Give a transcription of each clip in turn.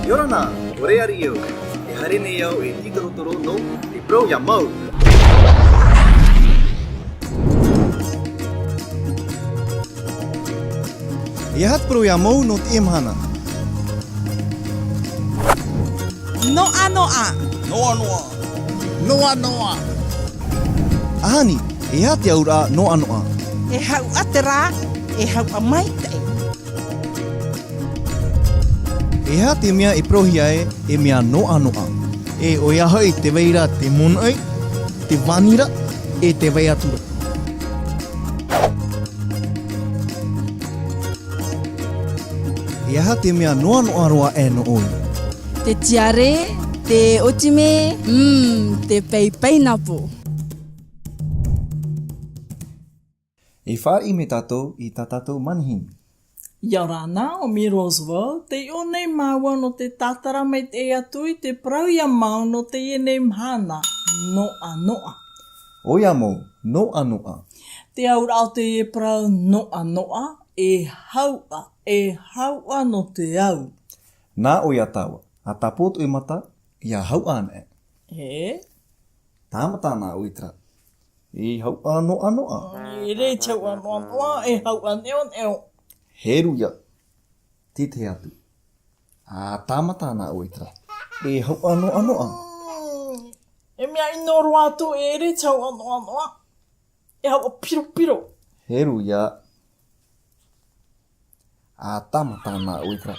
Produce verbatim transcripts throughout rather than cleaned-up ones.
ʻIa ora na, ʻo Reari au. E haere nei au e tītorotoro nō te parau ʻia mau. E aha te parau ʻia mau nō teie mahana? Noʻanoʻa. Noʻanoʻa. Noʻanoʻa. Ahani, e aha te auraʻa noʻanoʻa? E hauʻa terā, e hauʻa maitaʻi. E aha te mea e parauhia ai e mea noʻanoʻa? E ʻoia hoʻi te vai ra te monoʻi, te vānira, e te vai atu ra. E aha te mea noʻanoʻa roa aʻe nō ʻoe? Te tiare, te ʻōtime, mm, te paipainapo. E fāriʻi mai tātou i tā tātou manihini. ʻIa ora na, ʻo Mimi Rose vau, tē ʻō nei māua nō te tātara maitaʻi atu i te parau ʻia mau nō teie nei mahana, noʻanoʻa. ʻOia mau, noʻanoʻa. Te auraʻa o teie parau noʻanoʻa, e hauʻa, e hauʻa nō te au. Nā ʻoe ia tāua, ʻa tāpō tō ʻoe mata, ʻia hauʻa anaʻe. E? Tāmata na ʻoe i terā. E hauʻa noʻanoʻa. E ʻere te hauʻa noʻanoʻa, e hauʻa neʻoneʻo. Heru ia. Tē tahi atu. ʻA tāmata na ʻoe i terā. E hauʻa noʻanoʻa. E mea ʻino roa atu, e ʻere te hauʻa noʻanoʻa. E hauʻa piropiro. Heru ia. ʻA tāmata na ʻoe i terā.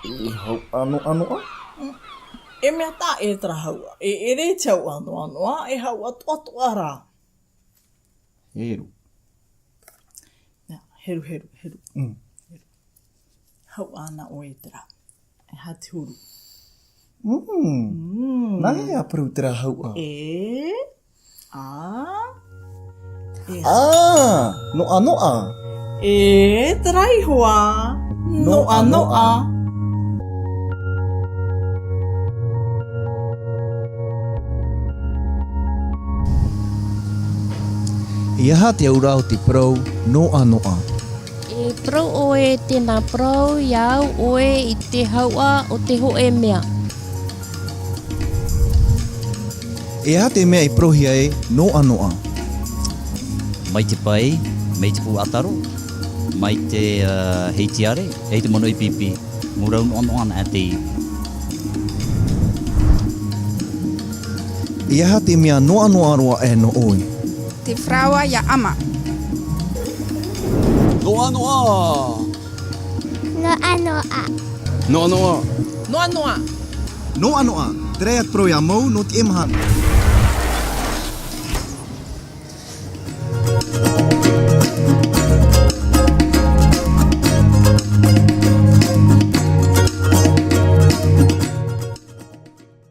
E hauʻa noʻanoʻa. E mea taʻa ʻē terā hauʻa. E ʻere te hauʻa noʻanoʻa, e hauʻa toʻatoʻa rā. Heru. Nā, heru, heru, heru. Mm. Heru. Hauʻa na ʻoe i terā. E aha te huru? Mm. Mm. Nāhea e parau terā hauʻa? E, a, e. ʻĀ, noʻanoʻa. E, terā iho ā. Noʻanoʻa. Noʻanoʻa. E aha te auraʻa o te parau noʻanoʻa? E parau ʻoe tēnā parau, ʻia au ʻoe i te hauʻa o te hōʻē mea. E aha te mea e parauhia ai noʻanoʻa? Mai te pae, mai te pū ʻataro, mai te, ā, hei tiare, hei te monoʻi pīpī. Mau rau noʻanoʻa anaʻe teie. E aha te mea noʻanoʻa roa aʻe nō ʻoe? Te faraoa ʻia ʻama. Noʻanoʻa. Noʻanoʻa. Noʻanoʻa. Noʻanoʻa. Noʻanoʻa. Terā ia te parau ʻia mau nō teie mahana.